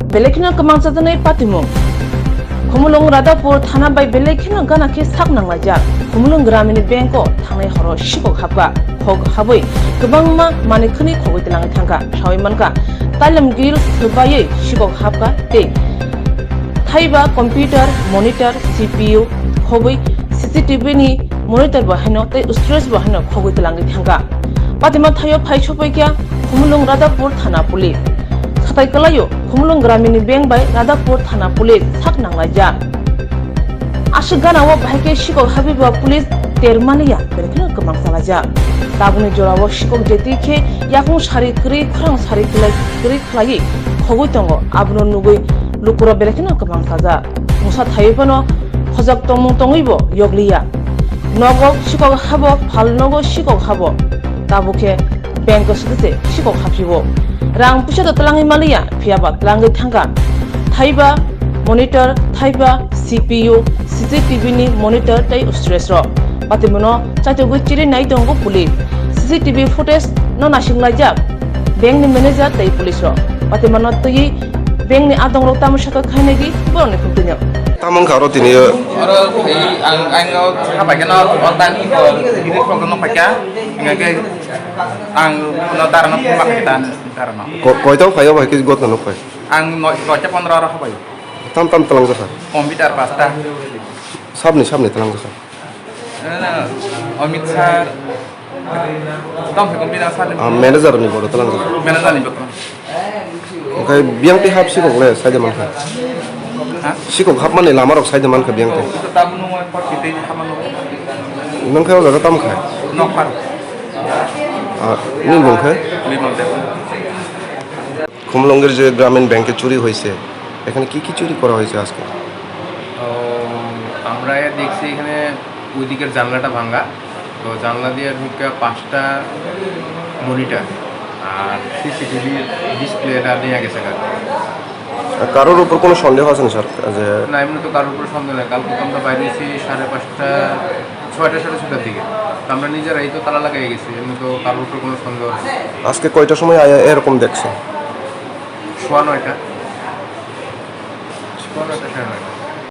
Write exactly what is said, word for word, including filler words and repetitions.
Belai kheno kwmang chajaknai patimung. Khumulwng Radhapur thana bai belai kheno gana khe sak nanglaijak. Khumulwng Gramini Bank o thangnai horo sikok hapkha. Khok habwi kwbangma manwi khwnwi khogwi twlangwi thangkha. Sawi mankha, Tailem Grill swbaiwi sikok hapkha tei thaiba computer, monitor, C P U khobwi C C T V ni monitor bo haino tei storage bo haino khogwi twlangwi thangkha. Patima thaio phai sophaikha Khumulwng Radhapur thana police. Satai kwlaio Khumulwng Gramini Bank bai Radhapur thana police sak nanglaijak. Aswk gana o bahai khe sikok habwi ba police ter maliya, belai kheno kwmang chalaijak. Tabukni jora o sikok jeti khe yakung sari kwrwi, khorang sari kwlai kwrwi khlaiwi khogwi tongo, abono nugwi lukurok belai kheno kwmang chajak. Mungsa thaiwi phano khojak tongmung tongwibo yokliya. Nogo sikok habo, phal nogo sikok habo. Tabuk khe bank o swkhe se sikok haphio. Rang puisa da twlangwi maliya, phiya ba twlangwi thangkha. Thaiba monitor, thaiba C P U, C C T V ni monitor tei storage rok. Patimono chaitugwi chiri nai tongo police. C C T V footage no naising laijak bank ni manager tei police rok. Patimano twiwi bank ni adong rok tamo sakha khainai di borok ni khumtwino. Tamo wngkha oro tini o? Oro phai ang, ang o kha pai khe no, o ta ni ko, gidi ko no pai kha. Ang ke, ang no dara no phuma kha ta, dara no. Ko-, koita o phai o bai khe gotna no phai? Ang no, noita pondro oro kha pai. Tam tam twlang jakha? Computer pasta. Sabni, sabni twlang jakha? Eh, Amit Sir. Tamo se computer sir. Ah, manager ni bodo twlang jakha? Manager ni bodo. Oke, biyang twi hap sikok le saide mankha? Ha? Sikok hapmani lama rok saide mankha biyang twi? Tabuk no por kiti hapmano. Nang khe o jaga tam kha? Nokpar. Ah, ni bung khe? Bimol Deb. খুমলঙ্গের যে গ্রামীণ ব্যাংকে চুরি হয়েছে, এখানে কি কি চুরি করা হয়েছে আজকে? তো আমরা দেখছি এখানে ওইদিকের জানলাটা ভাঙা, তো জানলা দিয়ে ঢুকে পাঁচটা মনিটর আর সিসিটিভি ডিসপ্লেটা নিয়ে গেছে কালকে। আর কারোর উপর কোনো সন্দেহ আছে না স্যার? যে না, এমনি তো কারোর উপর সন্দেহ নেই। কালকে তো আমরা বাইরে এসেছি সাড়ে পাঁচটা, ছয়টা, সাড়ে ছয়টার দিকে। তো আমরা নিজেরাই তো তালা লাগাই গেছি, এমনি তো কারোর উপর কোনো সন্দেহ নেই। আজকে কয়টার সময় আয়া এরকম দেখছেন? সোয়া নয়টা। সোয়া নয়টা, সাড়ে নয়টা।